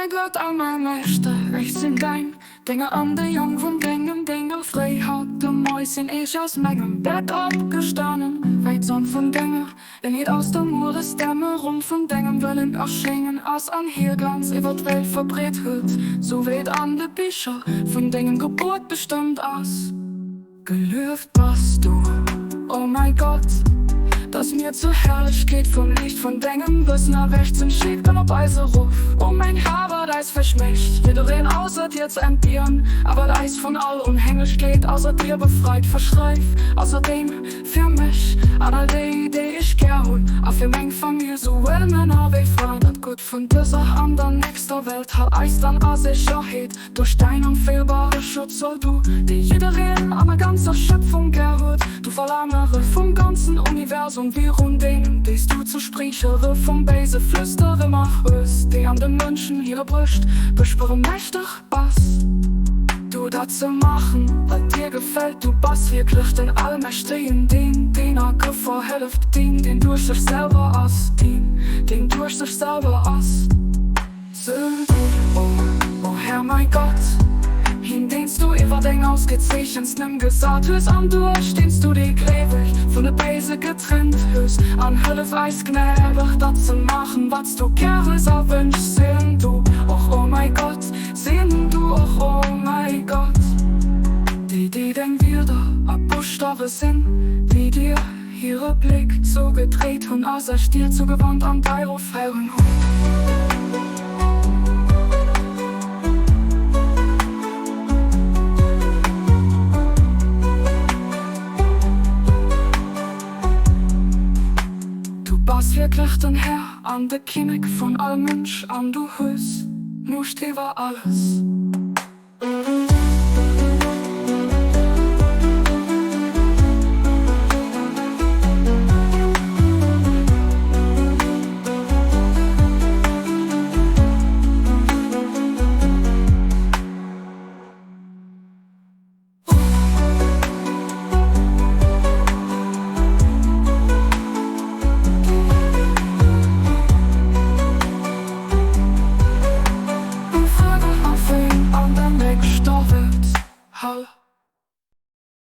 mäi Gott a mäi Meeschter, ech sinn däin Dénger an de Jong vun dengem Dénger. Fréi haut de Moie sinn ech aus mengem Bett opgestanen, wéi d'Sonn vun denger Eenheet aus der Mueresdämmerung vun dengem Wëllen erschéngen ass an hir Glanz iwwer d'Welt verbreet huet, sou wéi et an de Bicher vun dengem Gebot bestëmmt ass. Gelueft bass du, o mäi Gott, dass mir zur Herrlechkeet vum Liicht vun dengem Wëssen erwächt sinn. Schéck dann op eise Ruff, o mäin Här, wat eis verschmécht, jiddereen ausser dir ze entbieren, a wat eis vun all Onhängegkeet ausser dir befreit. Verschreif ausserdeem fir mech an all déi, déi ech gär hunn, a fir meng Famill, souwuel Männer wéi Fraen, dat Gutt vun dëser an der nächster Welt. Hal eis dann a Sécherheet. Duerch däin onfeelbare Schutz soll du, dee jiddereen an der ganzer Schöpfung gär huet, du Verlaangere vum ganzen Universum, virun deenen, déi s du zu Spriechere vum béise Flüstere mach hues, déi an de Mënschen hire Brëscht beschwëre mächteg bass du, dat ze maachen, wat dir gefält. Du bass wierklech den Allmächtegen, deen, deen a Gefor hëlleft, deen, deen duerch sech selwer ass, deen, deen duerch sech selwer ass. Sëll du, o, o Här mäi Gott, hien deen s du iwwer deng ausgezeechenst Numm gesat hues an duerch deen s du déi Gleeweg vun de Béise getrennt hues, an hëllef eis gnädeg dat ze maachen, wat s du gär hues a wënschs. Sinn du och, o mäi Gott, sinn du och, o mäi Gott, déi, déi deng Wierder a Buschtawe sinn, déi dir Hire Bléck zougedréit hunn a sech dir zougewannt an dei Offeren hunn. Du bass wierklech den Här an de Kinnek vun all Mënsch an du hues d'Muecht iwwer alles.